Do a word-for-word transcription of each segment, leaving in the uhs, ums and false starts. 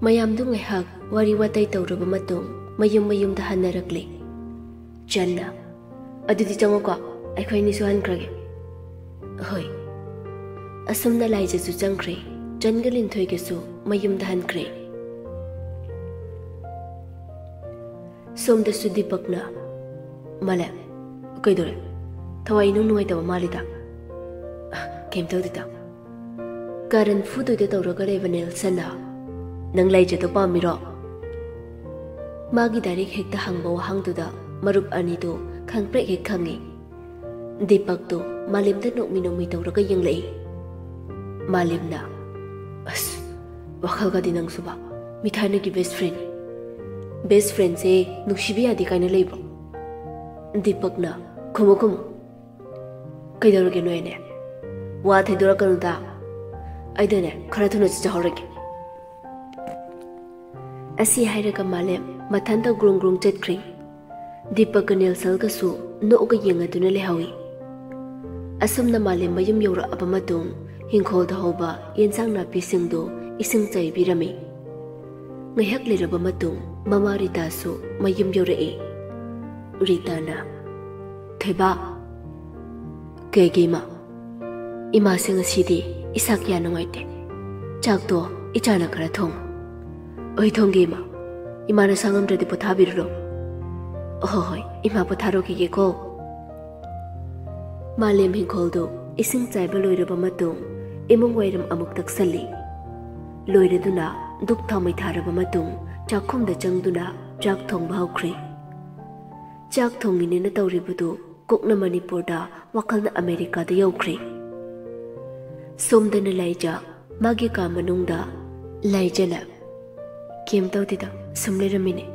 ꯃꯌꯥꯝꯗꯨ ꯉꯥꯏꯍꯥꯛ ꯋꯥꯔꯤ ꯋꯥꯇꯥꯏ ꯇꯧꯔꯕ ꯃꯇꯨꯡ ꯃꯌꯨꯝ ꯃꯌꯨꯝꯗ ꯍꯟꯅꯔꯛꯂꯦ꯫ ꯆꯟꯅ, "ꯑꯗꯨꯗꯤ ꯆꯪꯉꯨꯀꯣ, ꯑꯩꯈꯣꯏ ꯑꯅꯤꯁꯨ ꯍꯟꯈ꯭ꯔꯒꯦ꯫" "ꯍꯣꯏ꯫" ꯑꯁꯨꯝꯅ ꯂꯥꯏꯖꯁꯨ ꯆꯪꯈ꯭ꯔꯦ꯫ ꯆꯟꯒ ꯂꯤꯟꯊꯣꯏꯒꯁꯨ ꯃꯌꯨꯝꯗ ꯍꯟꯈ꯭ꯔꯦ꯫ ꯁꯣꯝꯗꯁꯨ ꯗꯤꯄꯛꯅ, "ꯃꯥꯂꯦꯝ, ꯀꯩꯗꯧꯔꯦ? ꯊꯋꯥꯏ ꯏꯅꯨꯡ ꯅꯨꯡꯉꯥꯏꯇꯕ ꯃꯥꯜꯂꯤꯗ꯫" "ꯑ, ꯀꯩꯝ ꯇꯧꯗꯦꯗ꯫" ꯀꯥꯔꯟ ꯐꯨꯗꯣꯏꯗ ꯇꯧꯔꯒ ꯂꯩꯕ ꯅꯦꯜꯁꯟꯅ, "ꯅꯪ ꯂꯥꯏꯖꯗꯣ ꯄꯥꯝꯃꯤꯔꯣ?" ꯃꯥꯒꯤ ꯗꯥꯏꯔꯦꯛ ꯍꯦꯛꯇ ꯍꯪꯕ ꯋꯥꯍꯪꯗꯨꯗ ꯃꯔꯨꯞ ꯑꯅꯤꯗꯨ ꯈꯪꯄ꯭ꯔꯦꯛ ꯍꯦꯛ ꯈꯪꯉꯤ꯫ ꯗꯤꯄꯛꯇꯨ ꯃꯥꯂꯦꯝꯗ ꯅꯣꯛꯃꯤ ꯅꯣꯛꯃꯤ ꯇꯧꯔꯒ ꯌꯦꯡꯂꯛꯏ꯫ ꯃꯥꯂꯦꯝꯅ, "ꯑꯁ, ꯋꯥꯈꯜꯒꯗꯤ ꯅꯪꯁꯨꯕ, ꯃꯤ ꯊꯥꯏꯅꯒꯤ ꯕꯦꯁ ꯐ꯭ꯔꯦꯟ꯫ ꯕꯦꯁ ꯐ꯭ꯔꯦꯟꯁꯦ ꯅꯨꯡꯁꯤꯕ ꯌꯥꯗꯦ ꯀꯥꯏꯅ ꯂꯩꯕ꯭ꯔꯣ?" ꯗꯤꯄꯛꯅ, "ꯈꯨꯝꯃꯨ ꯈꯨꯝꯃꯨ꯫ ꯀꯩꯗꯧꯔꯒꯦ ꯅꯣꯏ ꯑꯅꯤ? ꯋꯥ ꯊꯩꯗꯣꯔꯛꯀꯅꯨꯗ꯫ ꯑꯩꯗꯅꯦ ꯈꯔ ꯊꯨꯅ ꯆꯠꯆꯍꯧꯔꯒꯦ꯫" ꯑꯁꯤ ꯍꯥꯏꯔꯒ ꯃꯥꯂꯦꯝ ꯃꯊꯟꯇ ꯒ꯭ꯔꯨꯡ ꯒ꯭ꯔꯨꯡ ꯆꯠꯈ꯭ꯔꯦ꯫ ꯗꯤꯄꯛꯀ ꯅꯦꯜꯁꯜꯒꯁꯨ ꯅꯣꯛꯑꯒ ꯌꯦꯡꯅꯗꯨꯅ ꯂꯩꯍꯧꯏ꯫ ꯑꯁꯨꯝꯅ ꯃꯥꯂꯦꯝ ꯃꯌꯨꯝ ꯌꯧꯔꯛꯑꯕ ꯃꯇꯨꯡ, ꯍꯤꯡꯈꯣꯜꯗ ꯍꯧꯕ ꯌꯦꯟꯁꯥꯡ ꯅꯥꯄꯤꯁꯤꯡꯗꯨ ꯏꯁꯤꯡ ꯆꯥꯏꯕꯤꯔꯝꯃꯤ꯫ ꯉꯥꯏꯍꯥꯛ ꯂꯩꯔꯕ ꯃꯇꯨꯡ, ꯃꯃꯥ ꯔꯤꯇꯥꯁꯨ ꯃꯌꯨꯝ ꯌꯧꯔꯛꯏ꯫ ꯔꯤꯇꯥꯅ, "ꯊꯣꯏꯕ꯫" "ꯀꯩꯒꯤ, ꯏꯃꯥ?" "ꯏꯃꯥꯁꯦ ꯉꯁꯤꯗꯤ ꯏꯁꯥ ꯀꯌꯥ ꯅꯨꯡꯉꯥꯏꯇꯦ꯫ ꯆꯥꯛꯇꯣ ꯏꯆꯥꯅ ꯈꯔ ꯊꯣꯡꯉꯨ꯫" "ꯑꯩ ꯊꯣꯡꯒꯦ, ꯏꯃꯥ꯫ ꯏꯃꯥ ꯅꯁꯥ ꯉꯝꯗ꯭ꯔꯗꯤ ꯄꯣꯊꯥꯕꯤꯔꯨꯔꯣ꯫" "ꯑꯍꯣ ꯍꯣꯏ, ꯏꯃꯥ ꯄꯣꯊꯥꯔꯨꯈꯤꯒꯦꯀꯣ꯫" ꯃꯥꯂꯦꯝ ꯍꯤꯡꯈꯣꯜꯗꯨ ꯏꯁꯤꯡ ꯆꯥꯏꯕ ꯂꯣꯏꯔꯕ ꯃꯇꯨꯡ, ꯏꯃꯨꯡ ꯋꯥꯏꯔꯝ ꯑꯃꯨꯛ ꯇꯛꯁꯜꯂꯤ꯫ ꯂꯣꯏꯔꯗꯨꯅ ꯙꯨꯞ ꯊꯥꯎꯃꯩ ꯊꯥꯔꯕ ꯃꯇꯨꯡ, ꯆꯥꯛꯈꯨꯝꯗ ꯆꯪꯗꯨꯅ ꯆꯥꯛ ꯊꯣꯡꯕ ꯍꯧꯈ꯭ꯔꯦ꯫ ꯆꯥꯛ ꯊꯣꯡꯉꯤꯅꯦꯅ ꯇꯧꯔꯤꯕꯗꯨ ꯀꯣꯛꯅ ꯃꯅꯤꯄꯨꯔꯗ, ꯋꯥꯈꯜꯅ ꯑꯃꯦꯔꯤꯀꯥꯗ ꯌꯧꯈ꯭ꯔꯦ꯫ ꯁꯣꯝꯗꯅ ꯂꯥꯏꯖ ꯃꯥꯒꯤ ꯀꯥ ꯃꯅꯨꯡꯗ꯫ ꯂꯥꯏꯖꯅ, "ꯀꯩꯝ ꯇꯧꯗꯦꯗ, ꯁꯨꯝ ꯂꯩꯔꯝꯃꯤꯅꯦ꯫"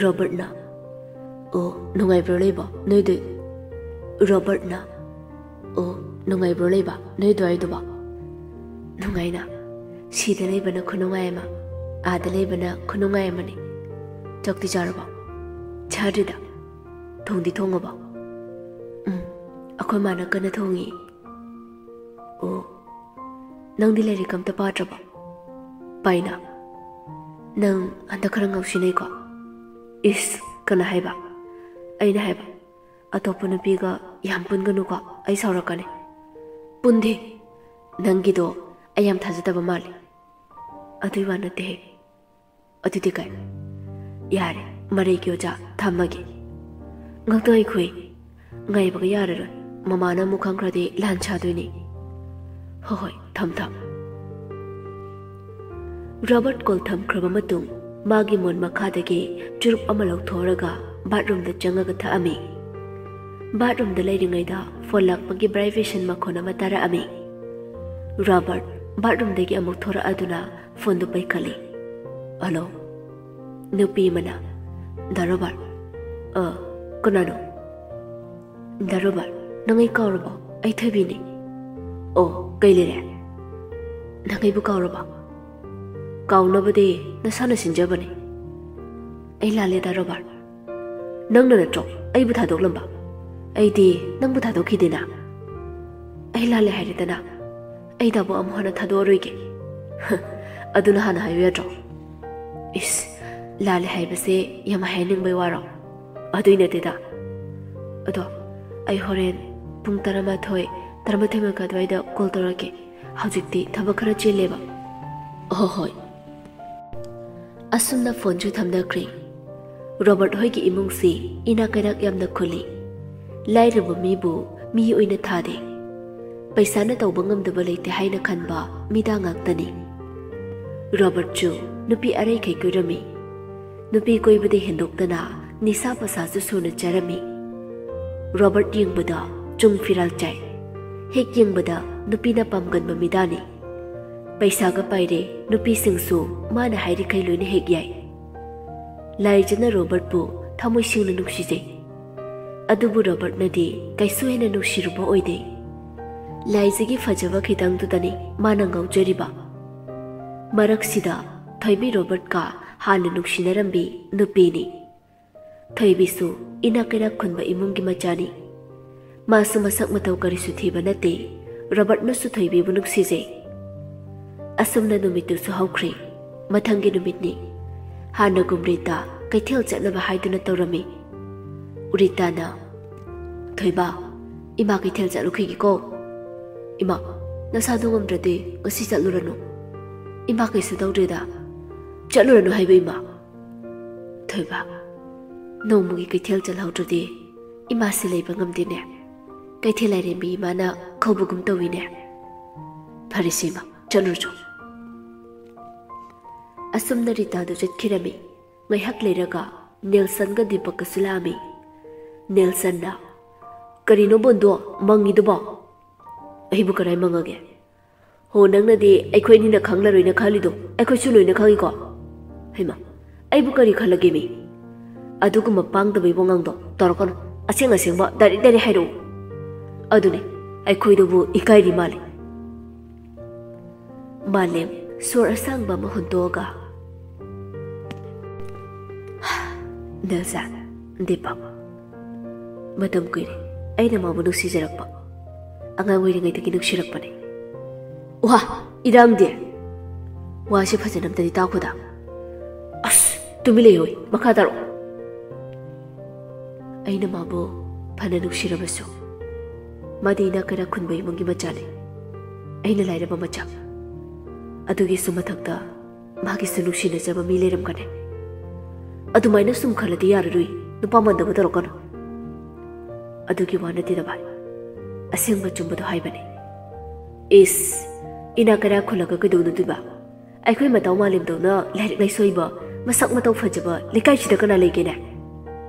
ꯔꯣꯕꯔꯠꯅ, "ꯑꯣ, ꯅꯨꯡꯉꯥꯏꯕ꯭ꯔꯣ ꯂꯩꯕ ꯅꯣꯏꯗꯤ?" ꯔꯣꯕꯔꯠꯅ, "ꯑꯣ, ꯅꯨꯡꯉꯥꯏꯕ꯭ꯔꯣ ꯂꯩꯕ ꯅꯣꯏ ꯑꯗꯨꯋꯥꯏꯗꯨꯕꯣ?" "ꯅꯨꯡꯉꯥꯏꯅ꯫ ꯁꯤꯗ ꯂꯩꯕꯅ ꯈꯨꯅꯨꯡꯉꯥꯏ ꯑꯃ, ꯑꯥꯗ ꯂꯩꯕꯅ ꯈꯨꯅꯨꯡꯉꯥꯏ ꯑꯃꯅꯤ꯫" "ꯆꯥꯛꯇꯤ ꯆꯥꯔꯕꯣ?" "ꯆꯥꯗ꯭ꯔꯤꯗ꯫ ꯊꯣꯡꯗꯤ ꯊꯣꯡꯉꯕꯣ?" "ꯎꯝ, ꯑꯩꯈꯣꯏ ꯃꯥꯅ ꯀꯟꯅ ꯊꯣꯡꯉꯤ꯫" "ꯑꯣ, ꯅꯪꯗꯤ ꯂꯥꯏꯔꯤꯛ ꯑꯝꯇ ꯄꯥꯗ꯭ꯔꯕꯣ?" "ꯄꯥꯏꯅ꯫ "ꯅꯪ ꯍꯟꯗꯛ ꯈꯔ ꯉꯥꯎꯁꯤꯟꯅꯩꯀꯣ?" "ꯏꯁ, ꯀꯅꯥ ꯍꯥꯏꯕ?" ꯑꯩꯅ ꯍꯥꯏꯕ, "ꯑꯇꯣꯞꯄ ꯅꯨꯄꯤꯒ ꯌꯥꯝ ꯄꯨꯟꯒꯅꯨꯀꯣ, ꯑꯩ ꯁꯥꯎꯔꯛꯀꯅꯤ"꯫ "ꯄꯨꯟꯗꯦ꯫ ꯅꯪꯒꯤꯗꯣ ꯑꯩ ꯌꯥꯝ ꯊꯥꯖꯗꯕ ꯃꯥꯜꯂꯦ"꯫ "ꯑꯗꯨꯏ ꯋꯥ ꯅꯠꯇꯦꯍꯦ"꯫ "ꯑꯗꯨꯗꯤ ꯀꯩ?" "ꯌꯥꯔꯦ, ꯃꯔꯩꯒꯤ ꯑꯣꯖꯥ, ꯊꯝꯃꯒꯦ"꯫ ꯉꯥꯛꯇꯪ ꯑꯩ ꯈꯨꯏ꯫ "ꯉꯥꯏꯕꯒ ꯌꯥꯔꯔꯣꯏ꯫ ꯃꯃꯥꯅ ꯑꯃꯨꯛ ꯈꯪꯈ꯭ꯔꯗꯤ ꯂꯥꯟ ꯁꯥꯗꯣꯏꯅꯤ"꯫ "ꯍꯣꯏ ꯍꯣꯏ, ꯊꯝ ꯊꯝ"꯫ ꯔꯣꯕꯔꯠ ꯀꯣꯜ ꯊꯝꯈ꯭ꯔꯕ ꯃꯇꯨꯡ, ꯃꯥꯒꯤ ꯃꯣꯟ ꯃꯈꯥꯗꯒꯤ ꯆꯨꯔꯨꯞ ꯑꯃ ꯂꯧꯊꯣꯛꯂꯒ ꯕꯥꯠꯔꯨꯝꯗ ꯆꯪꯉꯒ ꯊꯛꯑꯝꯃꯤ꯫ ꯕꯥꯠꯔꯨꯝꯗ ꯂꯩꯔꯤꯉꯩꯗ ꯐꯣꯟ ꯂꯥꯛꯄꯒꯤ ꯚꯥꯏꯕ꯭ꯔꯦꯁꯟ ꯃꯈꯣꯟ ꯑꯃ ꯇꯥꯔꯛꯑꯝꯃꯤ꯫ ꯔꯣꯕꯔꯠ ꯕꯥꯠꯔꯨꯝꯗꯒꯤ ꯑꯃꯨꯛ ꯊꯣꯔꯛꯑꯗꯨꯅ ꯐꯣꯟꯗꯨ ꯄꯥꯏꯈꯠꯂꯤ꯫ "ꯍꯜꯂꯣ"꯫ ꯅꯨꯄꯤ ꯑꯃꯅ, "ꯗꯥ ꯔꯣꯕꯥꯔꯠ"꯫ "ꯑ, ꯀꯅꯥꯅꯣ?" "ꯗꯥ ꯔꯣꯕꯥꯔꯠ, ꯅꯪ ꯑꯩ ꯀꯥꯎꯔꯕꯣ? ꯑꯩ ꯊꯣꯏꯕꯤꯅꯤ"꯫ "ꯑꯣ, ꯀꯩ ꯂꯩꯔꯦ? ꯅꯪ ꯑꯩꯕꯨ ꯀꯥꯎꯔꯕꯣ?" "ꯀꯥꯎꯅꯕꯗꯤ ꯅꯁꯥꯅ ꯁꯤꯟꯖꯕꯅꯤ"꯫ "ꯑꯩ ꯂꯥꯜꯂꯦ, ꯗꯥ ꯔꯣꯕꯥꯔꯠ"꯫ "ꯅꯪꯅ ꯅꯠꯇ꯭ꯔꯣ ꯑꯩꯕꯨ ꯊꯥꯗꯣꯛꯂꯝꯕ? ꯑꯩꯗꯤ ꯅꯪꯕꯨ ꯊꯥꯗꯣꯛꯈꯤꯗꯦꯅ"꯫ "ꯑꯩ ꯂꯥꯜꯂꯦ ꯍꯥꯏꯔꯦꯗꯅ꯫ ꯑꯩ ꯗꯥꯕꯨ ꯑꯃꯨꯛ ꯍꯟꯅ ꯊꯥꯗꯣꯛꯑꯔꯣꯏꯒꯦ"꯫ "ꯍ, ꯑꯗꯨꯅ ꯍꯥꯟꯅ ꯍꯥꯏꯌꯨ ꯌꯥꯗ꯭ꯔꯣ?" "ꯏꯁ, ꯂꯥꯜꯂꯦ ꯍꯥꯏꯕꯁꯦ ꯌꯥꯝ ꯍꯥꯏꯍꯟꯅꯤꯡꯕꯩ ꯋꯥꯔꯣ?" "ꯑꯗꯨꯏ ꯅꯠꯇꯦꯗ꯫ ꯑꯗꯣ ꯑꯩ ꯍꯣꯔꯦꯟ ꯄꯨꯡ ꯇꯔꯥꯃꯥꯊꯣꯏ, ꯇꯔꯥꯃꯥꯊꯣꯏ ꯃꯈꯥꯏ ꯑꯗꯨꯋꯥꯏꯗ ꯀꯣꯜ ꯇꯧꯔꯛꯀꯦ꯫ ꯍꯧꯖꯤꯛꯇꯤ ꯊꯕꯛ ꯈꯔ ꯆꯤꯜꯂꯦꯕ"꯫ "ꯍꯣ ꯍꯣꯏ"꯫ ꯑꯁꯨꯝꯅ ꯐꯣꯟꯁꯨ ꯊꯝꯅꯈ꯭ꯔꯦ꯫ ꯔꯣꯕꯔꯠ ꯍꯣꯏꯒꯤ ꯏꯃꯨꯡꯁꯤ ꯏꯅꯥꯛ ꯀꯩꯔꯥꯛ ꯌꯥꯝꯅ ꯈꯨꯜꯂꯤ꯫ ꯂꯥꯏꯔꯕ ꯃꯤꯕꯨ ꯃꯤ ꯑꯣꯏꯅ ꯊꯥꯗꯦ꯫ ꯄꯩꯁꯥꯅ ꯇꯧꯕ ꯉꯝꯗꯕ ꯂꯩꯇꯦ ꯍꯥꯏꯅ ꯈꯟꯕ ꯃꯤꯗꯥ ꯉꯥꯛꯇꯅꯤ꯫ ꯔꯣꯕꯔꯠꯁꯨ ꯅꯨꯄꯤ ꯑꯔꯩꯈꯩ ꯀꯣꯏꯔꯝꯃꯤ꯫ ꯅꯨꯄꯤ ꯀꯣꯏꯕꯗꯤ ꯍꯦꯟꯗꯣꯛꯇꯅ ꯅꯤꯁꯥ ꯄꯁꯥꯁꯨ ꯁꯨꯅ ꯆꯥꯔꯝꯃꯤ꯫ ꯔꯣꯕꯔꯠ ꯌꯦꯡꯕꯗ ꯆꯨꯡ ꯐꯤꯔꯥꯜ ꯆꯥꯏ꯫ ꯍꯦꯛ ꯌꯦꯡꯕꯗ ꯅꯨꯄꯤꯅ ꯄꯥꯝꯒꯟꯕ ꯃꯤꯗꯥꯅꯤ꯫ ꯄꯩꯁꯥꯒ ꯄꯥꯏꯔꯦ, ꯅꯨꯄꯤꯁꯤꯡꯁꯨ ꯃꯥꯅ ꯍꯥꯏꯔꯤꯈꯩ ꯂꯣꯏꯅ ꯍꯦꯛ ꯌꯥꯏ꯫ ꯂꯥꯏꯖꯅ ꯔꯣꯕꯔꯠꯄꯨ ꯊꯃꯣꯏ ꯁꯦꯡꯅ ꯅꯨꯡꯁꯤꯖꯩ꯫ ꯑꯗꯨꯕꯨ ꯔꯣꯕꯔꯠꯅꯗꯤ ꯀꯩꯁꯨ ꯍꯦꯟꯅ ꯅꯨꯡꯁꯤꯔꯨꯕ ꯑꯣꯏꯗꯦ꯫ ꯂꯥꯏꯖꯒꯤ ꯐꯖꯕ ꯈꯤꯇꯪꯗꯨꯗꯅꯤ ꯃꯥꯅ ꯉꯥꯎꯖꯔꯤꯕ꯫ ꯃꯔꯛꯁꯤꯗ ꯊꯣꯏꯕꯤ ꯔꯣꯕꯔꯠꯀ ꯍꯥꯟꯅ ꯅꯨꯡꯁꯤꯅꯔꯝꯕꯤ ꯅꯨꯄꯤꯅꯤ꯫ ꯊꯣꯏꯕꯤꯁꯨ ꯏꯅꯥꯛ ꯀꯩꯔꯥꯛ ꯈꯨꯟꯕ ꯏꯃꯨꯡꯒꯤ ꯃꯆꯥꯅꯤ꯫ ꯃꯥꯁꯨ ꯃꯁꯛ ꯃꯇꯧ ꯀꯔꯤꯁꯨ ꯊꯤꯕ ꯅꯠꯇꯦ꯫ ꯔꯣꯕꯔꯠꯅꯁꯨ ꯊꯣꯏꯕꯤꯕꯨ ꯅꯨꯡꯁꯤꯖꯩ꯫ ꯑꯁꯨꯝꯅ ꯅꯨꯃꯤꯠꯇꯨꯁꯨ ꯍꯧꯈ꯭ꯔꯦ꯫ ꯃꯊꯪꯒꯤ ꯅꯨꯃꯤꯠꯅꯤ꯫ ꯍꯥꯟꯅꯒꯨꯝ ꯔꯤꯇꯥ ꯀꯩꯊꯦꯜ ꯆꯠꯅꯕ ꯍꯥꯏꯗꯨꯅ ꯇꯧꯔꯝꯃꯤ꯫ ꯔꯤꯇꯥꯅ, "ꯊꯣꯏꯕ, ꯏꯃꯥ ꯀꯩꯊꯦꯜ ꯆꯠꯂꯨꯈꯤꯒꯦꯀꯣ꯫ ꯏꯃꯥ, ꯅꯁꯥꯗꯣ ꯉꯝꯗ꯭ꯔꯗꯤ ꯉꯁꯤ ꯆꯠꯂꯨꯔꯅꯨ꯫ ꯏꯃꯥ ꯀꯩꯁꯨ ꯇꯧꯗ꯭ꯔꯦꯗ꯫ ꯆꯠꯂꯨꯔꯅꯨ ꯍꯥꯏꯕ ꯏꯃꯥ꯫" "ꯊꯣꯏꯕ, ꯅꯣꯡꯃꯒꯤ ꯀꯩꯊꯦꯜ ꯆꯠꯍꯧꯗ꯭ꯔꯗꯤ ꯏꯃꯥꯁꯦ ꯂꯩꯕ ꯉꯝꯗꯦꯅꯦ꯫ ꯀꯩꯊꯦꯜ ꯂꯥꯏꯔꯦꯝꯕꯤ ꯏꯃꯥꯅ ꯀꯧꯕꯒꯨꯝ ꯇꯧꯏꯅꯦ꯫ ꯐꯔꯦꯁꯦ ꯏꯃꯥ, ꯆꯠꯂꯨꯔꯣ꯫" ꯑꯁꯨꯝꯅ ꯔꯤꯇꯥꯗꯨ ꯆꯠꯈꯤꯔꯝꯃꯤ꯫ ꯉꯥꯏꯍꯥꯛ ꯂꯩꯔꯒ ꯅꯦꯜꯁꯟꯒ ꯗꯤꯄꯛꯀꯁꯨ ꯂꯥꯛꯑꯝꯃꯤ꯫ ꯅꯦꯜꯁꯟꯅ, "ꯀꯔꯤꯅꯣ ꯕꯣꯟꯗꯣ ꯃꯪꯉꯤꯗꯨꯕꯣ?" "ꯑꯩꯕꯨ ꯀꯔꯥꯏ ꯃꯪꯉꯒꯦ?" "ꯍꯣ, ꯅꯪꯅꯗꯤ ꯑꯩꯈꯣꯏ ꯑꯅꯤꯅ ꯈꯪꯂꯔꯣꯏꯅ ꯈꯜꯂꯤꯗꯣ ꯑꯩꯈꯣꯏꯁꯨ ꯂꯣꯏꯅ ꯈꯪꯉꯤꯀꯣ꯫" "ꯍꯩꯃꯥ, ꯑꯩꯕꯨ ꯀꯔꯤ ꯈꯜꯂꯒꯦ ꯃꯤ? ꯑꯗꯨꯒꯨꯝꯕ ꯄꯥꯡꯗꯕꯩ ꯋꯥꯉꯥꯡꯗꯣ ꯇꯧꯔꯛꯀꯅꯨ꯫ ꯑꯁꯦꯡ ꯑꯁꯦꯡꯕ ꯗꯥꯏꯔꯦꯛ ꯗꯥꯏꯔꯦꯛ ꯍꯥꯏꯔꯛꯎ꯫" "ꯑꯗꯨꯅꯦ, ꯑꯩꯈꯣꯏꯗꯕꯨ ꯏꯀꯥꯏꯔꯤ ꯃꯥꯜꯂꯦ꯫" ꯃꯥꯂꯦꯝ ꯁꯣꯔ ꯑꯁꯥꯡꯕ ꯑꯃ ꯍꯣꯟꯇꯣꯛꯑꯒ, "ꯅꯦꯜꯁꯟ, ꯗꯤꯄꯛ, ꯃꯇꯝ ꯀꯨꯏꯔꯦ ꯑꯩꯅ ꯃꯥꯕꯨ ꯅꯨꯡꯁꯤꯖꯔꯛꯄ꯫ ꯑꯉꯥꯡ ꯑꯣꯏꯔꯤꯉꯩꯗꯒꯤ ꯅꯨꯡꯁꯤꯔꯛꯄꯅꯦ꯫" "ꯋꯥ, ꯏꯔꯥꯡꯗꯤ?" "ꯋꯥꯁꯦ ꯐꯖꯅ ꯑꯝꯇꯗꯤ ꯇꯥꯈꯣꯗ꯫" "ꯑꯁ, ꯇꯨꯃꯤꯟ ꯂꯩꯌꯣ, ꯃꯈꯥ ꯇꯥꯔꯛꯑꯣ꯫" "ꯑꯩꯅ ꯃꯥꯕꯨ ꯐꯅ ꯅꯨꯡꯁꯤꯔꯕꯁꯨ, ꯃꯥꯗꯤ ꯏꯅꯥꯛ ꯀꯩꯔꯥꯛ ꯈꯨꯟꯕ ꯏꯃꯨꯡꯒꯤ ꯃꯆꯥꯅꯤ꯫ ꯑꯩꯅ ꯂꯥꯏꯔꯕ ꯃꯆꯥ꯫ ꯑꯗꯨꯒꯤꯁꯨ ꯃꯊꯛꯇ ꯃꯥꯒꯤꯁꯨ ꯅꯨꯡꯁꯤꯅꯖꯕ ꯃꯤ ꯂꯩꯔꯝꯒꯅꯤ꯫ ꯑꯗꯨꯃꯥꯏꯅ ꯁꯨꯝ ꯈꯜꯂꯗꯤ ꯌꯥꯔꯔꯣꯏ, ꯅꯨꯄꯥ ꯃꯥꯟꯗꯕ ꯇꯧꯔꯛꯀꯅꯨ꯫" "ꯑꯗꯨꯒꯤ ꯋꯥ ꯅꯠꯇꯦꯗ ꯚꯥꯏ, ꯑꯁꯦꯡꯕ ꯑꯆꯨꯝꯕꯗꯣ ꯍꯥꯏꯕꯅꯤ꯫" "ꯏꯁ, ꯏꯅꯥꯛ ꯀꯩꯔꯥꯛ ꯈꯨꯜꯂꯒ ꯀꯩꯗꯧꯅꯗꯣꯏꯕ? ꯑꯩꯈꯣꯏ ꯃꯇꯧ ꯃꯥꯂꯦꯝꯗꯧꯅ ꯂꯥꯏꯔꯤꯛ ꯂꯥꯏꯁꯨ ꯍꯩꯕ, ꯃꯁꯛ ꯃꯇꯧ ꯐꯖꯕ ꯂꯩꯀꯥꯏꯁꯤꯗ ꯀꯅꯥ ꯂꯩꯒꯦꯅꯦ?"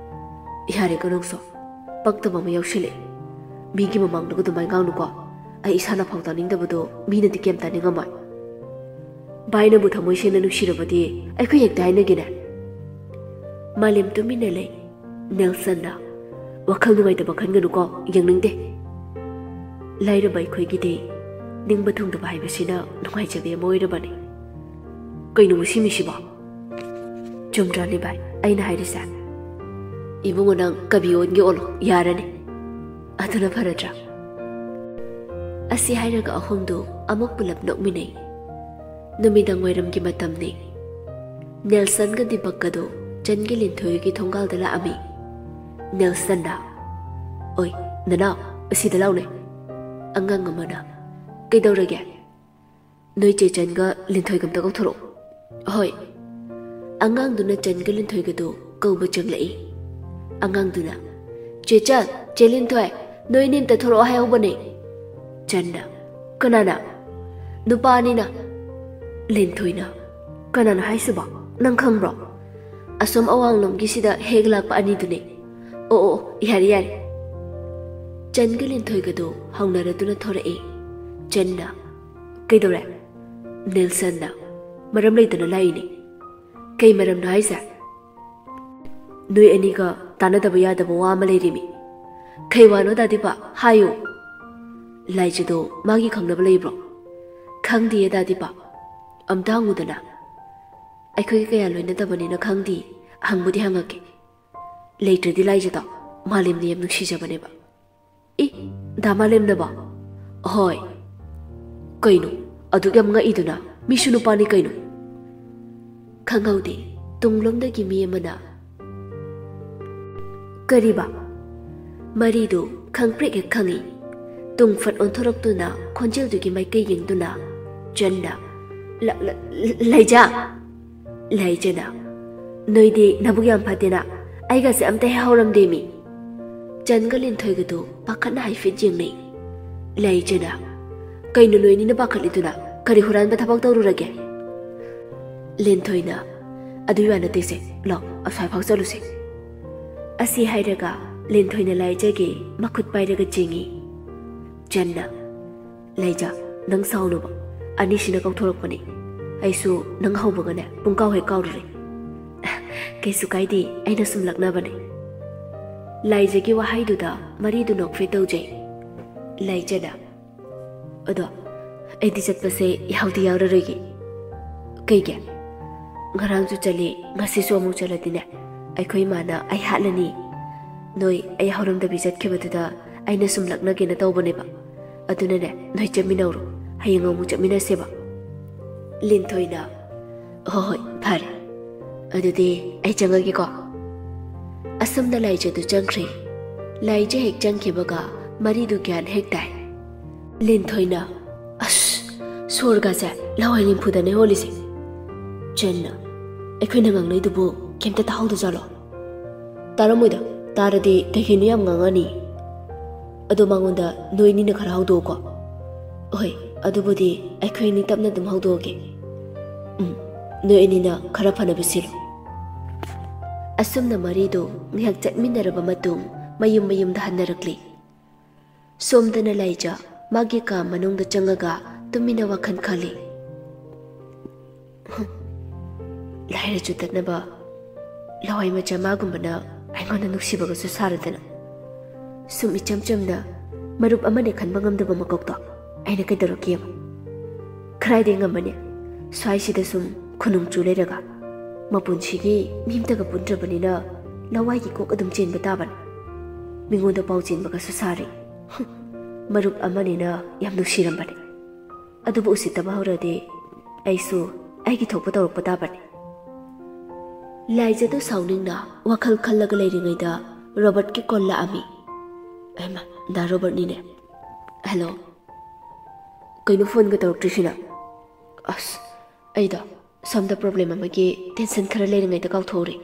"ꯌꯥꯔꯦꯀꯣ ꯅꯪꯁꯨ, ꯄꯛꯇꯕ ꯑꯃ ꯌꯥꯎꯁꯤꯜꯂꯛꯑꯦ꯫ ꯃꯤꯒꯤ ꯃꯃꯥꯡꯗꯒ ꯑꯗꯨꯃꯥꯏꯅ ꯉꯥꯡꯅꯨꯀꯣ꯫ ꯑꯩ ꯏꯁꯥꯅ ꯐꯥꯎ ꯇꯥꯅꯤꯡꯗꯕꯗꯣ ꯃꯤꯅꯗꯤ ꯀꯩꯝ ꯇꯥꯅꯤꯡꯉꯝꯃꯣꯏ꯫ ꯚꯥꯏꯅꯕꯨ ꯊꯃꯣꯏ ꯁꯦꯡꯅ ꯅꯨꯡꯁꯤꯔꯕꯗꯤ ꯑꯩꯈꯣꯏ ꯍꯦꯛꯇ ꯍꯥꯏꯅꯒꯦꯅꯦ꯫" ꯃꯥꯂꯦꯝ ꯇꯨꯃꯤꯟꯅ ꯂꯩ꯫ ꯅꯦꯜꯁꯟꯅ, "ꯋꯥꯈꯜ ꯅꯨꯡꯉꯥꯏꯇꯕ ꯈꯟꯒꯅꯨꯀꯣ, ꯌꯦꯡꯅꯤꯡꯗꯦ꯫ ꯂꯥꯏꯔꯕ ꯑꯩꯈꯣꯏꯒꯤꯗꯤ ꯅꯤꯡꯕ ꯊꯨꯡꯗꯕ ꯍꯥꯏꯕꯁꯤꯅ ꯅꯨꯡꯉꯥꯏꯖꯕꯤ ꯑꯃ ꯑꯣꯏꯔꯕꯅꯤ꯫" "ꯀꯩꯅꯣ ꯃꯁꯤ ꯃꯤꯁꯤꯕꯣ? ꯆꯨꯝꯗ꯭ꯔꯥꯅꯦ ꯚꯥꯏ ꯑꯩꯅ ꯍꯥꯏꯔꯤꯁꯦ? ꯏꯕꯨꯡꯉꯣ, ꯅꯪ ꯀꯕꯤ ꯑꯣꯟꯒꯦ ꯑꯣꯜꯂꯣ, ꯌꯥꯔꯅꯤ꯫ ꯑꯗꯨꯅ ꯐꯔꯗ꯭ꯔꯥ?" ꯑꯁꯤ ꯍꯥꯏꯔꯒ ꯑꯍꯨꯝꯗꯨ ꯑꯃꯨꯛ ꯄꯨꯂꯞ ꯅꯣꯛꯃꯤꯟꯅꯩ꯫ ꯅꯨꯃꯤꯗꯥꯡ ꯋꯥꯏꯔꯝꯒꯤ ꯃꯇꯝꯅꯤ꯫ ꯅꯦꯜꯁꯟꯒ ꯗꯤꯄꯛꯀꯗꯣ ꯆꯟꯒꯤ ꯂꯤꯟꯊꯣꯏꯒꯤ ꯊꯣꯡꯒꯥꯜꯗ ꯂꯥꯛꯑꯝꯃꯤ꯫ ꯅꯦꯜꯁꯟꯅ, "ꯑꯣꯏ, ꯅꯅꯥꯎ, ꯑꯁꯤꯗ ꯂꯥꯎꯅꯦ꯫" ꯑꯉꯥꯡ ꯑꯃꯅ, "ꯀꯩꯗꯧꯔꯒꯦ?" "ꯅꯣꯏ ꯆꯦ ꯆꯟꯒ ꯂꯤꯟꯊꯣꯏꯒ ꯑꯝꯇ ꯀꯧꯊꯣꯔꯛꯑꯣ꯫" "ꯍꯣꯏ꯫" ꯑꯉꯥꯡꯗꯨꯅ ꯆꯟꯒ ꯂꯤꯟꯊꯣꯏꯒꯗꯣ ꯀꯧꯕ ꯆꯪꯂꯛꯏ꯫ ꯑꯉꯥꯡꯗꯨꯅ, "ꯆꯦ ꯆꯟ, ꯆꯦ ꯂꯤꯟꯊꯣꯏ, ꯅꯣꯏ ꯑꯅꯤ ꯑꯝꯇ ꯊꯣꯔꯛꯑꯣ ꯍꯥꯏꯍꯧꯕꯅꯦ꯫" ꯆꯟꯅ, "ꯀꯅꯥꯅ?" "ꯅꯨꯄꯥ ꯑꯅꯤꯅ꯫" ꯂꯤꯟꯊꯣꯏꯅ, "ꯀꯅꯥꯅꯣ ꯍꯥꯏꯁꯤꯕꯣ? ꯅꯪ ꯈꯪꯕ꯭ꯔꯣ? ꯑꯁꯣꯝ ꯑꯋꯥꯡꯂꯣꯝꯒꯤꯁꯤꯗ ꯍꯦꯛ ꯂꯥꯛꯄ ꯑꯅꯤꯗꯨꯅꯦ꯫" "ꯑꯣ, ꯑꯣ, ꯑꯣ, ꯌꯥꯔꯦ, ꯌꯥꯔꯦ꯫" ꯆꯟꯒ ꯂꯤꯟꯊꯣꯏꯒꯗꯣ ꯍꯧꯅꯔꯗꯨꯅ ꯊꯣꯔꯛꯑꯦ꯫ ꯆꯟꯅ, "ꯀꯩꯗꯧꯔꯦ?" ꯅꯦꯜꯁꯟꯅ, "ꯃꯔꯝ ꯂꯩꯇꯅ ꯂꯥꯛꯏꯅꯦ꯫" "ꯀꯩ ꯃꯔꯝꯅꯣ ꯍꯥꯏꯁꯦ?" "ꯅꯣꯏ ꯑꯅꯤꯒ ꯇꯥꯟꯅꯗꯕ ꯌꯥꯗꯕ ꯋꯥ ꯑꯃ ꯂꯩꯔꯤꯃꯤ꯫" "ꯀꯩ ꯋꯥꯅꯣ ꯗꯥ ꯗꯤꯄꯥ? ꯍꯥꯏꯌꯨ꯫" "ꯂꯥꯏꯖꯗꯣ ꯃꯥꯒꯤ ꯈꯪꯅꯕ ꯂꯩꯕ꯭ꯔꯣ?" "ꯈꯪꯗꯤꯌꯦ ꯗꯥ ꯗꯤꯄꯥ꯫" "ꯑꯝꯇ ꯍꯪꯉꯨꯗꯅ꯫" "ꯑꯩꯈꯣꯏꯒ ꯀꯌꯥ ꯂꯣꯏꯅꯗꯕꯅꯤꯅ ꯈꯪꯗꯦ꯫ ꯍꯪꯕꯨꯗꯤ ꯍꯪꯉꯛꯀꯦ꯫" "ꯂꯩꯇ꯭ꯔꯗꯤ ꯂꯥꯏꯖꯗꯣ ꯃꯥꯂꯦꯝꯅ ꯌꯥꯝ ꯅꯨꯡꯁꯤꯖꯕꯅꯦꯕ꯫" "ꯏ, ꯗꯥ ꯃꯥꯂꯦꯝꯅꯕꯣ?" "ꯍꯣꯏ꯫" "ꯀꯩꯅꯣ ꯑꯗꯨꯛ ꯌꯥꯝ ꯉꯛꯏꯗꯨꯅ? ꯃꯤꯁꯨ ꯅꯨꯄꯥꯅꯤ ꯀꯩꯅꯣ꯫" ꯈꯪꯍꯧꯗꯦ, ꯇꯨꯡꯂꯣꯝꯗꯒꯤ ꯃꯤ ꯑꯃꯅ, "ꯀꯔꯤꯕ?" ꯃꯔꯤꯗꯨ ꯈꯪꯄ꯭ꯔꯦꯛ ꯍꯦꯛ ꯈꯪꯉꯤ꯫ ꯇꯨꯡ ꯐꯠ ꯑꯣꯟꯊꯣꯔꯛꯇꯨꯅ ꯈꯣꯟꯖꯦꯜꯗꯨꯒꯤ ꯃꯥꯏꯀꯩ ꯌꯦꯡꯗꯨꯅ ꯆꯟꯅ, "ꯂ-, ꯂ-, ꯂ-, ꯂꯩꯖꯥ!" ꯂꯩꯖꯅ, "ꯅꯣꯏꯗꯤ ꯅꯕꯨꯛ ꯌꯥꯝ ꯐꯠꯇꯦꯅ, ꯑꯩꯒꯁꯦ ꯑꯝꯇ ꯍꯦꯛ ꯍꯧꯔꯝꯗꯦꯃꯤ꯫" ꯆꯟꯒ ꯂꯤꯟꯊꯣꯏꯒꯗꯨ ꯄꯥꯈꯠꯅ ꯍꯥꯏꯐꯦꯠ ꯌꯦꯡꯅꯩ꯫ ꯂꯩꯖꯅ, "ꯀꯩꯅꯣ ꯅꯣꯏꯅꯤꯅ ꯄꯥꯈꯠꯂꯤꯗꯨꯅ? ꯀꯔꯤ ꯍꯨꯔꯥꯟꯕ ꯊꯕꯛ ꯇꯧꯔꯨꯔꯒꯦ?" ꯂꯤꯟꯊꯣꯏꯅ, "ꯑꯗꯨꯏ ꯋꯥ ꯅꯠꯇꯦꯁꯦ, ꯂꯥꯎ, ꯑꯁ꯭ꯋꯥꯏꯐꯥꯎ ꯆꯠꯂꯨꯁꯦ꯫" ꯑꯁꯤ ꯍꯥꯏꯔꯒ ꯂꯤꯟꯊꯣꯏꯅ ꯂꯥꯏꯖꯒꯤ ꯃꯈꯨꯠ ꯄꯥꯏꯔꯒ ꯆꯦꯡꯉꯤ꯫ ꯆꯟꯅ, "ꯂꯩꯖꯥ, ꯅꯪ ꯁꯥꯎꯅꯨꯕ, ꯑꯅꯤꯁꯤꯅ ꯀꯧꯊꯣꯔꯛꯄꯅꯤ꯫ ꯑꯩꯁꯨ ꯅꯪ ꯍꯧꯕꯒꯅꯦ ꯄꯨꯡꯀꯥꯎ ꯍꯦꯛ ꯀꯥꯎꯔꯨꯔꯦ꯫" "ꯀꯩꯁꯨ ꯀꯥꯏꯗꯦ, ꯑꯩꯅ ꯁꯨꯝ ꯂꯛꯅꯕꯅꯦ꯫" ꯂꯥꯏꯖꯒꯤ ꯋꯥꯍꯩꯗꯨꯗ ꯃꯔꯤꯗꯨ ꯅꯣꯛꯐꯦꯠ ꯇꯧꯖꯩ꯫ ꯂꯩꯖꯅ, "ꯑꯗꯣ ꯑꯩꯗꯤ ꯆꯠꯄꯁꯦ ꯌꯥꯎꯗꯤ ꯌꯥꯎꯔꯔꯣꯏꯒꯦ꯫" "ꯀꯩꯒꯤ?" "ꯉꯔꯥꯡꯁꯨ ꯆꯠꯂꯤ, ꯉꯁꯤꯁꯨ ꯑꯃꯨꯛ ꯆꯠꯂꯗꯤꯅꯦ, ꯑꯩꯈꯣꯏ ꯏꯃꯥꯅ ꯑꯩ ꯍꯥꯠꯂꯅꯤ꯫ ꯅꯣꯏ ꯑꯩ ꯍꯧꯔꯝꯗꯕꯤ ꯆꯠꯈꯤꯕꯗꯨꯗ ꯑꯩꯅ ꯁꯨꯝ ꯂꯛꯅꯒꯦꯅ ꯇꯧꯕꯅꯦꯕ꯫ ꯑꯗꯨꯅꯅꯦ, ꯅꯣꯏ ꯆꯠꯃꯤꯟꯅꯧꯔꯣ, ꯍꯌꯦꯡ ꯑꯃꯨꯛ ꯆꯠꯃꯤꯟꯅꯁꯦꯕ꯫" ꯂꯤꯟꯊꯣꯏꯅ, "ꯍꯣꯏ, ꯍꯣꯏ, ꯐꯔꯦ꯫ ꯑꯗꯨꯗꯤ ꯑꯩ ꯆꯪꯉꯒꯦꯀꯣ꯫ ꯑꯁꯨꯝꯅ ꯂꯥꯏꯖꯗꯨ ꯆꯪꯈ꯭ꯔꯦ꯫ ꯂꯥꯏꯖ ꯍꯦꯛ ꯆꯪꯈꯤꯕꯒ ꯃꯔꯤꯗꯨ ꯒ꯭ꯌꯥꯟ ꯍꯦꯛ ꯇꯥꯏ꯫ ꯂꯤꯟꯊꯣꯏꯅ, "ꯑꯁ, ꯁꯣꯔꯒꯁꯦ ꯂꯋꯥꯏ ꯂꯤꯟꯐꯨꯗꯅꯦ ꯍꯣꯜꯂꯤꯁꯦ꯫ ꯆꯟꯅ, ꯑꯩꯈꯣꯏꯅ ꯉꯥꯡꯅꯩꯗꯨꯕꯨ ꯀꯩꯝꯇ ꯇꯥꯍꯧꯗꯖꯥꯠꯂꯣ?" "ꯇꯥꯔꯝꯃꯣꯏꯗ, ꯇꯥꯔꯗꯤ ꯀꯩꯒꯤꯅꯣ ꯌꯥꯝ ꯉꯥꯡꯉꯅꯤ꯫ ꯑꯗꯣ ꯃꯉꯣꯟꯗ ꯅꯣꯏꯅꯤꯅ ꯈꯔ ꯍꯧꯗꯣꯛꯎꯀꯣ꯫" "ꯍꯣꯏ, ꯑꯗꯨꯕꯨꯗꯤ ꯑꯩꯈꯣꯏ ꯑꯅꯤ ꯇꯞꯅ ꯑꯗꯨꯝ ꯍꯧꯗꯣꯛꯑꯒꯦ꯫" "ꯎꯝ, ꯅꯣꯏ ꯑꯅꯤꯅ ꯈꯔ ꯐꯅꯕ ꯁꯤꯜꯂꯨ꯫" ꯑꯁꯨꯝꯅ ꯃꯔꯤꯗꯨ ꯉꯥꯏꯍꯥꯛ ꯆꯠꯃꯤꯟꯅꯔꯕ ꯃꯇꯨꯡ ꯃꯌꯨꯝ ꯃꯌꯨꯝꯗ ꯍꯟꯅꯔꯛꯂꯤ꯫ ꯁꯣꯝꯗꯅ ꯂꯥꯏꯖ ꯃꯥꯒꯤ ꯀꯥ ꯃꯅꯨꯡꯗ ꯆꯪꯉꯒ ꯇꯨꯃꯤꯟꯅ ꯋꯥꯈꯜ ꯈꯜꯂꯤ꯫ "ꯍꯨꯝ, ꯂꯥꯏꯔ ꯆꯨꯗꯠꯅꯕ ꯂꯋꯥꯏ ꯃꯆꯥ ꯃꯥꯒꯨꯝꯕꯅ ꯑꯩꯉꯣꯟꯗ ꯅꯨꯡꯁꯤꯕꯒꯁꯨ ꯁꯥꯔꯗꯅ꯫ ꯁꯨꯝ ꯏꯆꯝ ꯆꯝꯅ ꯃꯔꯨꯞ ꯑꯃꯅꯦ ꯈꯟꯕ ꯉꯝꯗꯕ ꯃꯀꯣꯛꯇꯣ ꯑꯩꯅ ꯀꯩꯗꯧꯔꯛꯀꯦꯕ? ꯈꯔꯥꯏꯗꯩ ꯉꯝꯕꯅꯦ ꯁ꯭ꯋꯥꯏꯁꯤꯗ ꯁꯨꯝ ꯈꯨꯅꯨꯡ ꯆꯨ ꯂꯩꯔꯒ? ꯃꯄꯨꯟꯁꯤꯒꯤ ꯃꯤ ꯑꯝꯇꯒ ꯄꯨꯟꯗ꯭ꯔꯕꯅꯤꯅ ꯂꯋꯥꯏꯒꯤ ꯀꯣꯛ ꯑꯗꯨꯝ ꯆꯦꯟꯕ ꯇꯥꯕꯅꯤ꯫ ꯃꯤꯉꯣꯟꯗ ꯄꯥꯎ ꯆꯦꯟꯕꯒꯁꯨ ꯁꯥꯔꯤ꯫ ꯍꯨꯝ, ꯃꯔꯨꯞ ꯑꯃꯅꯤꯅ ꯌꯥꯝ ꯅꯨꯡꯁꯤꯔꯝꯕꯅꯦ꯫ ꯑꯗꯨꯕꯨ ꯎꯁꯤꯠꯇꯕ ꯍꯧꯔꯗꯤ ꯑꯩꯁꯨ ꯑꯩꯒꯤ ꯊꯣꯛꯄ ꯇꯧꯔꯛꯄ ꯇꯥꯕꯅꯤ꯫" ꯂꯥꯏꯖꯗꯨ ꯁꯥꯎꯅꯤꯡꯅ ꯋꯥꯈꯜ ꯈꯜꯂꯒ ꯂꯩꯔꯤꯉꯩꯗ ꯔꯣꯕꯔꯠꯀꯤ ꯀꯣꯜ ꯂꯥꯛꯑꯝꯃꯤ꯫ "ꯍꯩꯃꯥ, ꯗꯥ ꯔꯣꯕꯔꯠꯅꯤꯅꯦ꯫ ꯍꯜꯂꯣ꯫ ꯀꯩꯅꯣ ꯐꯣꯟꯒ ꯇꯧꯔꯛꯇ꯭ꯔꯤꯁꯤꯅ?" "ꯑꯁ, ꯑꯩꯗꯣ ꯁꯣꯝꯗ ꯄ꯭ꯔꯣꯕ꯭ꯂꯦꯝ ꯑꯃꯒꯤ ꯇꯦꯟꯁꯟ ꯈꯔ ꯂꯩꯔꯤꯉꯩꯗ ꯀꯥꯎꯊꯣꯛꯎꯔꯦ꯫"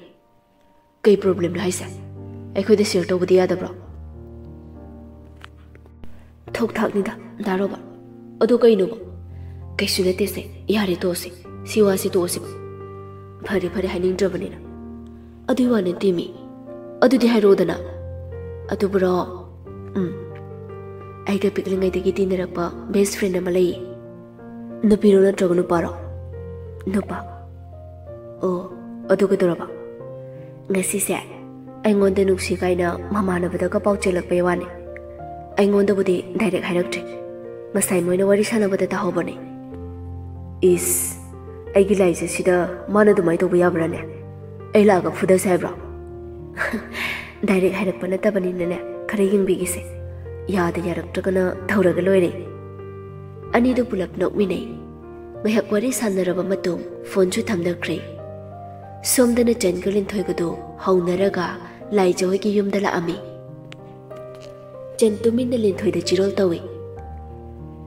"ꯀꯩ ꯄ꯭ꯔꯣꯕ꯭ꯂꯦꯝꯅꯣ ꯍꯥꯏꯁꯦ? ꯑꯩꯈꯣꯏꯗ ꯁꯤꯌꯔ ꯇꯧꯕꯗꯤ ꯌꯥꯗꯕ꯭ꯔꯣ?" "ꯊꯣꯛ ꯊꯥꯛꯅꯤꯗ, ꯗꯥ ꯔꯣꯕꯔꯠ꯫ ꯑꯗꯣ ꯀꯩꯅꯣꯕ?" "ꯀꯩꯁꯨ ꯅꯠꯇꯦꯁꯦ, ꯌꯥꯔꯦ ꯇꯣꯛꯑꯁꯦ꯫ ꯁꯤ ꯋꯥꯁꯤ ꯇꯣꯛꯑꯁꯤꯕ꯫" "ꯐꯔꯦ ꯐꯔꯦ, ꯍꯥꯏꯅꯤꯡꯗ꯭ꯔꯕꯅꯤꯅ꯫" "ꯑꯗꯨꯏ ꯋꯥ ꯅꯠꯇꯦꯃꯤ꯫" "ꯑꯗꯨꯗꯤ ꯍꯥꯏꯔꯛꯑꯣꯗꯅ꯫" "ꯑꯗꯨꯕꯨꯔꯣ, ꯎꯝ, ꯑꯩꯒ ꯄꯤꯛꯂꯤꯉꯩꯗꯒꯤ ꯇꯤꯟꯅꯔꯛꯄ ꯕꯦꯁ ꯐ꯭ꯔꯦꯟ ꯑꯃ ꯂꯩꯌꯦ꯫" "ꯅꯨꯄꯤꯔꯣ ꯅꯠꯇ꯭ꯔꯒ ꯅꯨꯄꯥꯔꯣ?" "ꯅꯨꯄꯥ꯫" "ꯑꯣ, ꯑꯗꯨ ꯀꯩꯗꯧꯔꯕ?" "ꯉꯁꯤꯁꯦ ꯑꯩꯉꯣꯟꯗ ꯅꯨꯡꯁꯤ ꯀꯥꯏꯅ ꯃꯃꯥꯟꯅꯕꯗꯒ ꯄꯥꯎ ꯆꯦꯜꯂꯛꯄꯩ ꯋꯥꯅꯤ꯫ ꯑꯩꯉꯣꯟꯗꯕꯨꯗꯤ ꯗꯥꯏꯔꯦꯛ ꯍꯥꯏꯔꯛꯇ꯭ꯔꯤ꯫ ꯉꯁꯥꯏ ꯃꯣꯏꯅ ꯋꯥꯔꯤ ꯁꯥꯟꯅꯕꯗ ꯇꯥꯍꯧꯕꯅꯦ꯫" "ꯏꯁ, ꯑꯩꯒꯤ ꯂꯥꯏꯖꯁꯤꯗ ꯃꯥꯅ ꯑꯗꯨꯃꯥꯏꯅ ꯇꯧꯕ ꯌꯥꯕ꯭ꯔꯥꯅꯦ? ꯑꯩ ꯂꯥꯛꯑꯒ ꯐꯨꯗꯁꯦ ꯍꯥꯏꯕ꯭ꯔꯣ?" "ꯗꯥꯏꯔꯦꯛ ꯍꯥꯏꯔꯛꯄ ꯅꯠꯇꯕꯅꯤꯅꯅꯦ, ꯈꯔ ꯌꯦꯡꯕꯤꯒꯦꯁꯦ꯫ ꯌꯥꯗ ꯌꯥꯔꯛꯇ꯭ꯔꯒꯅ ꯇꯧꯔꯒ ꯂꯣꯏꯔꯦ꯫" ꯑꯅꯤꯗꯨ ꯄꯨꯂꯞ ꯅꯣꯛꯃꯤꯟꯅꯩ꯫ ꯉꯥꯏꯍꯥꯛ ꯋꯥꯔꯤ ꯁꯥꯟꯅꯔꯕ ꯃꯇꯨꯡ ꯐꯣꯟꯁꯨ ꯊꯝꯅꯈ꯭ꯔꯦ꯫ ꯁꯣꯝꯗꯅ ꯆꯟꯒ ꯂꯤꯟꯊꯣꯏꯒꯗꯨ ꯍꯧꯅꯔꯒ ꯂꯥꯏꯖ ꯍꯣꯏꯒꯤ ꯌꯨꯝꯗ ꯂꯥꯛꯑꯝꯃꯤ꯫ ꯆꯟ ꯇꯨꯃꯤꯟꯅ ꯂꯤꯟꯊꯣꯏꯗ ꯆꯤꯔꯣꯜ ꯇꯧꯏ꯫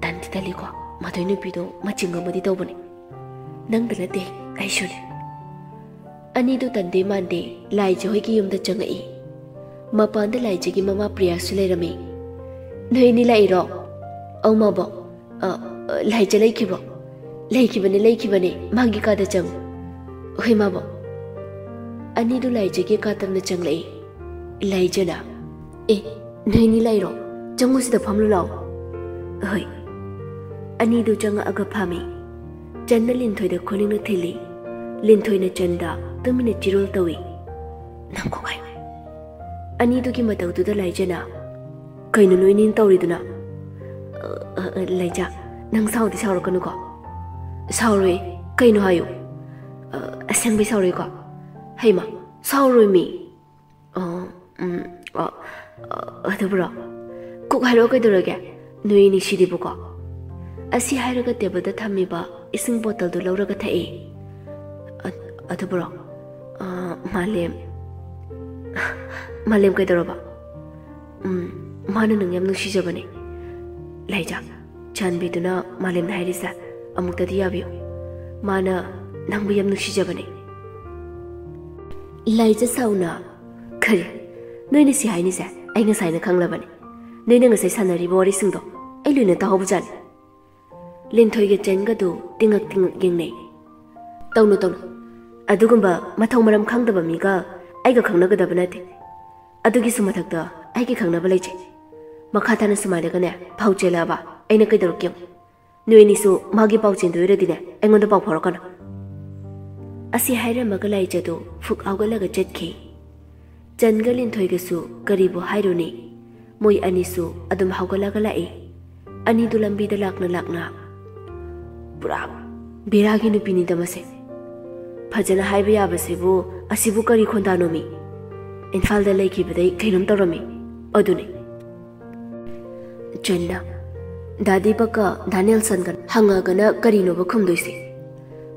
"ꯇꯟꯗꯤ ꯇꯜꯂꯤꯀꯣ, ꯃꯗꯨꯏ ꯅꯨꯄꯤꯗꯣ ꯃꯆꯤꯡ ꯑꯃꯗꯤ ꯇꯧꯕꯅꯤ꯫ ꯅꯪꯗ ꯅꯠꯇꯦ, ꯑꯩꯁꯨꯅꯦ꯫" ꯑꯅꯤꯗꯨ ꯇꯟꯗꯦ ꯃꯥꯟꯗꯦ ꯂꯥꯏꯖ ꯍꯣꯏꯒꯤ ꯌꯨꯝꯗ ꯆꯪꯉꯛꯏ꯫ ꯃꯄꯥꯟꯗ ꯂꯥꯏꯖꯒꯤ ꯃꯃꯥ ꯄ꯭ꯔꯤꯌꯥꯁꯨ ꯂꯩꯔꯝꯃꯤ꯫ "ꯅꯣꯏ ꯑꯅꯤ ꯂꯥꯛꯏꯔꯣ?" "ꯑꯧ ꯃꯥꯕꯣꯛ꯫ ꯑ, ꯑ, ꯂꯥꯏꯖ ꯂꯩꯈꯤꯕ꯭ꯔꯣ?" "ꯂꯩꯈꯤꯕꯅꯦ, ꯂꯩꯈꯤꯕꯅꯦ, ꯃꯥꯒꯤ ꯀꯥꯗ ꯆꯪꯉꯨ꯫" "ꯍꯣꯏ ꯃꯥꯕꯣꯛ꯫" ꯑꯅꯤꯗꯨ ꯂꯥꯏꯖꯒꯤ ꯀꯥ ꯇꯝꯅ ꯆꯪꯂꯛꯏ꯫ ꯂꯥꯏꯖꯅ, "ꯑꯦ, ꯅꯣꯏꯅꯤ ꯂꯥꯛꯏꯔꯣ? ꯆꯪꯉꯨ, ꯁꯤꯗ ꯐꯝꯂꯨ ꯂꯥꯛꯑꯣ꯫" "ꯍꯣꯏ꯫" ꯑꯅꯤꯗꯨ ꯆꯪꯉꯛꯑꯒ ꯐꯝꯃꯤ꯫ ꯆꯟꯅ ꯂꯤꯟꯊꯣꯏꯗ ꯈꯨꯅꯤꯡꯅ ꯊꯤꯜꯂꯤ꯫ ꯂꯤꯟꯊꯣꯏꯅ ꯆꯟꯗ ꯇꯨꯃꯤꯟꯅ ꯆꯤꯔꯣꯜ ꯇꯧꯏ꯫ "ꯅꯪ ꯀꯣꯛ ꯍꯥꯏꯌꯨ꯫" ꯑꯅꯤꯗꯨꯒꯤ ꯃꯇꯧꯗꯨꯗ ꯂꯥꯏꯖꯅ, "ꯀꯩꯅꯣ ꯅꯣꯏꯅꯤꯅ ꯇꯧꯔꯤꯗꯨꯅ?" "ꯑ, ꯑ, ꯑ, ꯂꯥꯏꯖ, ꯅꯪ ꯁꯥꯎꯗꯤ ꯁꯥꯎꯔꯛꯀꯅꯨꯀꯣ꯫" "ꯁꯥꯎꯔꯣꯏ꯫ ꯀꯩꯅꯣ ꯍꯥꯏꯌꯨ꯫" "ꯑ, ꯑꯁꯦꯡꯕꯩ ꯁꯥꯎꯔꯣꯏꯀꯣ꯫" "ꯍꯩꯃ, ꯁꯥꯎꯔꯣꯏꯃꯤ꯫" "ꯑꯣ, ꯎꯝ, ꯑ, ꯑ, ꯑꯗꯨꯕꯨꯔꯣ? ꯀꯣꯛ ꯍꯥꯏꯔꯛꯑꯣ, ꯀꯩꯗꯧꯔꯒꯦ? ꯅꯣꯏ ꯑꯅꯤ ꯁꯤꯗꯤꯕꯨꯀꯣ꯫" ꯑꯁꯤ ꯍꯥꯏꯔꯒ ꯇꯦꯕꯜꯗ ꯊꯝꯃꯤꯕ ꯏꯁꯤꯡ ꯕꯣꯇꯜꯗꯨ ꯂꯧꯔꯒ ꯊꯛꯏ꯫ "ꯑ-, ꯑꯗꯨꯕꯨꯔꯣ? ꯑ, ꯃꯥꯂꯦꯝ, ꯃꯥꯂꯦꯝ ꯀꯩꯗꯧꯔꯕ?" "ꯎꯝ, ꯃꯥꯅ ꯅꯪ ꯌꯥꯝ ꯅꯨꯡꯁꯤꯖꯕꯅꯦ꯫ ꯂꯥꯏꯖ, ꯆꯥꯟꯕꯤꯗꯨꯅ ꯃꯥꯂꯦꯝꯅ ꯍꯥꯏꯔꯤꯁꯦ ꯑꯃꯨꯛꯇꯗꯤ ꯌꯥꯕꯤꯌꯨ꯫ ꯃꯥꯅ ꯅꯪꯕꯨ ꯌꯥꯝ ꯅꯨꯡꯁꯤꯖꯕꯅꯦ꯫" ꯂꯥꯏꯖ ꯁꯥꯎꯅ, "ꯀꯔꯤ? ꯅꯣꯏꯅ ꯁꯤ ꯍꯥꯏꯅꯤꯁꯦ ꯑꯩ ꯉꯁꯥꯏꯅ ꯈꯪꯂꯕꯅꯦ꯫ ꯅꯣꯏꯅ ꯉꯁꯥꯏ ꯁꯥꯟꯅꯔꯤꯕ ꯋꯥꯔꯤꯁꯤꯡꯗꯣ ꯑꯩ ꯂꯣꯏꯅ ꯇꯥꯍꯧꯕꯖꯥꯠꯅꯤ꯫" ꯂꯤꯟꯊꯣꯏꯒ ꯆꯦꯟꯒꯗꯨ ꯇꯤꯡꯉꯛ ꯇꯤꯡꯉꯛ ꯌꯦꯡꯅꯩ꯫ "ꯇꯧꯅꯨ, ꯇꯧꯅꯨ꯫ ꯑꯗꯨꯒꯨꯝꯕ ꯃꯊꯧ ꯃꯔꯝ ꯈꯪꯗꯕ ꯃꯤꯒ ꯑꯩꯒ ꯈꯪꯅꯒꯗꯕ ꯅꯠꯇꯦ꯫ ꯑꯗꯨꯒꯤꯁꯨ ꯃꯊꯛꯇ ꯑꯩꯒꯤ ꯈꯪꯅꯕ ꯂꯩꯖꯩ꯫ ꯃꯈꯥ ꯇꯥꯅ ꯁꯨꯃꯥꯏꯅꯒꯅꯦ ꯄꯥꯎ ꯆꯦꯜꯂꯛꯑꯕ ꯑꯩꯅ ꯀꯩꯗꯧꯔꯛꯀꯦ ꯌꯦꯡꯉꯨ꯫ ꯅꯣꯏ ꯑꯅꯤꯁꯨ ꯃꯥꯒꯤ ꯄꯥꯎ ꯆꯦꯟꯗꯣꯏ ꯑꯣꯏꯔꯗꯤꯅꯦ, ꯑꯩꯉꯣꯟꯗ ꯄꯥꯎ ꯐꯥꯎꯔꯛꯀꯅꯨ꯫" ꯑꯁꯤ ꯍꯥꯏꯔꯝꯃꯒ ꯂꯥꯏꯖꯗꯨ ꯐꯨꯛ ꯍꯧꯒꯠꯂꯒ ꯆꯠꯈꯤ꯫ ꯆꯟꯒ ꯂꯤꯟꯊꯣꯏꯒꯁꯨ ꯀꯔꯤꯕꯨ ꯍꯥꯏꯔꯨꯅꯤ? ꯃꯣꯏ ꯑꯅꯤꯁꯨ ꯑꯗꯨꯝ ꯍꯧꯒꯠꯂꯒ ꯂꯥꯛꯏ꯫ ꯑꯅꯤꯗꯨ ꯂꯝꯕꯤꯗ ꯂꯥꯛꯅ ꯂꯥꯛꯅ, "ꯄꯨꯔꯥ ꯕꯦꯔꯥꯒꯤ ꯅꯨꯄꯤꯅꯤꯗ ꯃꯁꯦ꯫ ꯐꯖꯅ ꯍꯥꯏꯕ ꯌꯥꯕꯁꯤꯕꯨ, ꯑꯁꯤꯕꯨ ꯀꯔꯤ ꯈꯣꯟꯗꯥꯅꯣꯃꯤ? ꯏꯝꯐꯥꯜꯗ ꯂꯩꯈꯤꯕꯗꯩ ꯀꯩꯅꯣꯝ ꯇꯧꯔꯝꯃꯤ꯫ ꯑꯗꯨꯅꯤ꯫" ꯆꯟꯅ, "ꯗꯥꯗꯤ ꯕꯛꯀ ꯗꯥ ꯅꯦꯜꯁꯟꯒ ꯍꯪꯉꯒꯅ ꯀꯔꯤꯅꯣꯕ ꯈꯨꯝꯗꯣꯏꯁꯦ?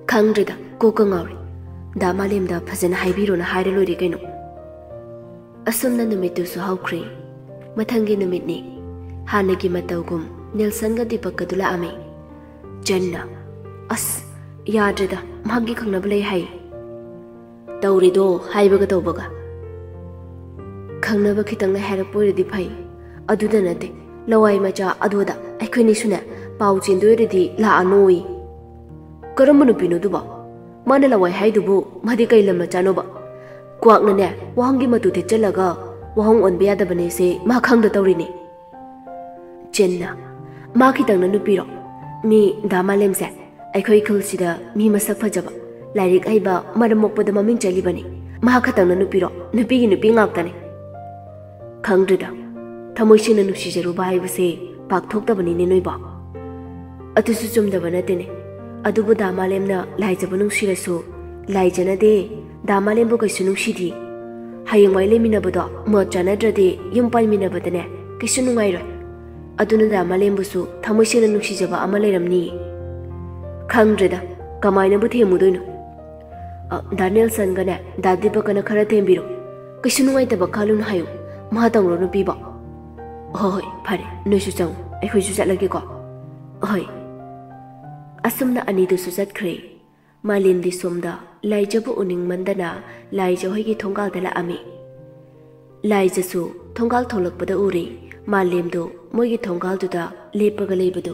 ꯈꯪꯗ꯭ꯔꯦꯗ, ꯀꯣꯛꯀ ꯉꯥꯎꯔꯦ꯫ ꯗꯥ ꯃꯥꯂꯦꯝꯗ ꯐꯖꯅ ꯍꯥꯏꯕꯤꯔꯣꯅ ꯍꯥꯏꯔ ꯂꯣꯏꯔꯦ ꯀꯩꯅꯣ꯫ ꯑꯁꯨꯝꯅ ꯅꯨꯃꯤꯠꯇꯨꯁꯨ ꯍꯧꯈ꯭ꯔꯦ꯫ ꯃꯊꯪꯒꯤ ꯅꯨꯃꯤꯠꯅꯤ꯫ ꯍꯥꯟꯅꯒꯤ ꯃꯇꯧꯒꯨꯝ ꯅꯦꯜꯁꯟꯒ ꯗꯤꯄꯛꯀꯗꯨ ꯂꯥꯛꯑꯝꯃꯤ꯫ ꯖꯦꯟꯅ, "ꯑꯁ, ꯌꯥꯗ꯭ꯔꯦꯗ, ꯃꯍꯥꯛꯀꯤ ꯈꯪꯅꯕ ꯂꯩ ꯍꯥꯏ꯫" ꯇꯧꯔꯤꯗꯣ ꯍꯥꯏꯕꯒ ꯇꯧꯕꯒ꯫ "ꯈꯪꯅꯕ ꯈꯤꯇꯪ ꯂꯩ ꯍꯥꯏꯔꯛꯄ ꯑꯣꯏꯔꯗꯤ ꯐꯩ꯫ ꯑꯗꯨꯗ ꯅꯠꯇꯦ, ꯂꯋꯥꯏ ꯃꯆꯥ ꯑꯗꯨꯗ ꯑꯩꯈꯣꯏꯅꯤꯁꯨꯅꯦ ꯄꯥꯎ ꯆꯦꯟꯗꯣꯏ ꯑꯣꯏꯔꯗꯤ ꯂꯥꯛꯑꯅꯣꯌꯦ꯫" "ꯀꯔꯝꯕ ꯅꯨꯄꯤꯅꯣ ꯑꯗꯨꯕꯣ? ꯃꯥꯅ ꯂꯋꯥꯏ ꯍꯥꯏꯗꯨꯕꯨ ꯃꯥꯗꯤ ꯀꯩ ꯂꯝ ꯃꯆꯥꯅꯣꯕ? ꯀ꯭ꯋꯥꯛꯅꯅꯦ ꯋꯥꯍꯪꯒꯤ ꯃꯇꯨ ꯊꯦꯠꯆꯜꯂꯒ ꯋꯥꯍꯪ ꯑꯣꯟꯕ ꯌꯥꯗꯕꯅꯦꯁꯦ ꯃꯥ ꯈꯪꯗ ꯇꯧꯔꯤꯅꯦ꯫" ꯖꯦꯟꯅ, "ꯃꯥ ꯈꯤꯇꯪꯅ ꯅꯨꯄꯤꯔꯣ? ꯃꯤ ꯗꯥ ꯃꯥꯂꯦꯝꯁꯦ ꯑꯩꯈꯣꯏ ꯈꯨꯜꯁꯤꯗ ꯃꯤ ꯃꯁꯛ ꯐꯖꯕ, ꯂꯥꯏꯔꯤꯛ ꯍꯩꯕ, ꯃꯔꯝ ꯃꯣꯛꯄꯗ ꯃꯃꯤꯡ ꯆꯠꯂꯤꯕꯅꯤ꯫ ꯃꯥ ꯈꯛꯇꯪꯅ ꯅꯨꯄꯤꯔꯣ? ꯅꯨꯄꯤꯒꯤ ꯅꯨꯄꯤ ꯉꯥꯛꯇꯅꯤ꯫" "ꯈꯪꯗ꯭ꯔꯦꯗ, ꯊꯃꯣꯏ ꯁꯦꯡꯅ ꯅꯨꯡꯁꯤꯖꯔꯨꯕ ꯍꯥꯏꯕꯁꯦ ꯄꯥꯛꯊꯣꯛꯇꯕꯅꯤꯅꯦ ꯅꯣꯏꯕꯣ꯫" "ꯑꯗꯨꯁꯨ ꯆꯨꯝꯗꯕ ꯅꯠꯇꯦꯅꯦ꯫ ꯑꯗꯨꯕꯨ ꯗꯥ ꯃꯥꯂꯦꯝꯅ ꯂꯥꯏꯖꯕꯨ ꯅꯨꯡꯁꯤꯔꯁꯨ, ꯂꯥꯏꯖꯅꯗꯤ ꯗꯥ ꯃꯥꯂꯦꯝꯕꯨ ꯀꯩꯁꯨ ꯅꯨꯡꯁꯤꯗꯦ꯫ ꯍꯌꯦꯡꯋꯥꯏ ꯂꯩꯃꯤꯟꯅꯕꯗꯣ ꯃꯣꯠ ꯆꯥꯅꯗ꯭ꯔꯗꯤ ꯌꯨꯝ ꯄꯥꯟꯃꯤꯟꯅꯕꯗꯅꯦ ꯀꯩꯁꯨ ꯅꯨꯡꯉꯥꯏꯔꯣꯏ꯫ ꯑꯗꯨꯅ ꯗꯥ ꯃꯥꯂꯦꯝꯕꯨꯁꯨ ꯊꯃꯣꯏ ꯁꯦꯡꯅ ꯅꯨꯡꯁꯤꯖꯕ ꯑꯃ ꯂꯩꯔꯝꯅꯤꯌꯦ꯫" "ꯈꯪꯗ꯭ꯔꯦꯗ, ꯀꯃꯥꯏꯅꯕꯨ ꯊꯦꯝꯃꯨꯗꯣꯏꯅꯣ?" "ꯑ, ꯗꯥ ꯅꯦꯜꯁꯟꯒꯅꯦ ꯗꯥ ꯗꯤꯄꯛꯀꯅ ꯈꯔ ꯊꯦꯝꯕꯤꯔꯣ꯫ ꯀꯩꯁꯨ ꯅꯨꯡꯉꯥꯏꯇꯕ ꯈꯜꯂꯨꯅꯨ ꯍꯥꯏꯌꯨ꯫ ꯃꯍꯥ ꯇꯧꯔꯣ ꯅꯨꯄꯤꯕꯣ꯫" "ꯍꯣꯏ ꯍꯣꯏ, ꯐꯔꯦ, ꯅꯣꯏꯁꯨ ꯆꯪꯉꯨ, ꯑꯩꯈꯣꯏꯁꯨ ꯆꯠꯂꯒꯦꯀꯣ꯫" "ꯍꯣꯏ꯫" ꯑꯁꯨꯝꯅ ꯑꯅꯤꯗꯨꯁꯨ ꯆꯠꯈ꯭ꯔꯦ꯫ ꯃꯥꯂꯦꯝꯗꯤ ꯁꯣꯝꯗ ꯂꯥꯏꯖꯕꯨ ꯎꯅꯤꯡꯃꯟꯗꯅ ꯂꯥꯏꯖ ꯍꯣꯏꯒꯤ ꯊꯣꯡꯒꯥꯜꯗ ꯂꯥꯛꯑꯝꯃꯤ꯫ ꯂꯥꯏꯖꯁꯨ ꯊꯣꯡꯒꯥꯜ ꯊꯣꯛꯂꯛꯄꯗ ꯎꯔꯦ ꯃꯥꯂꯦꯝꯗꯨ ꯃꯣꯏꯒꯤ ꯊꯣꯡꯒꯥꯜꯗꯨꯗ ꯂꯦꯞꯄꯒ ꯂꯩꯕꯗꯨ꯫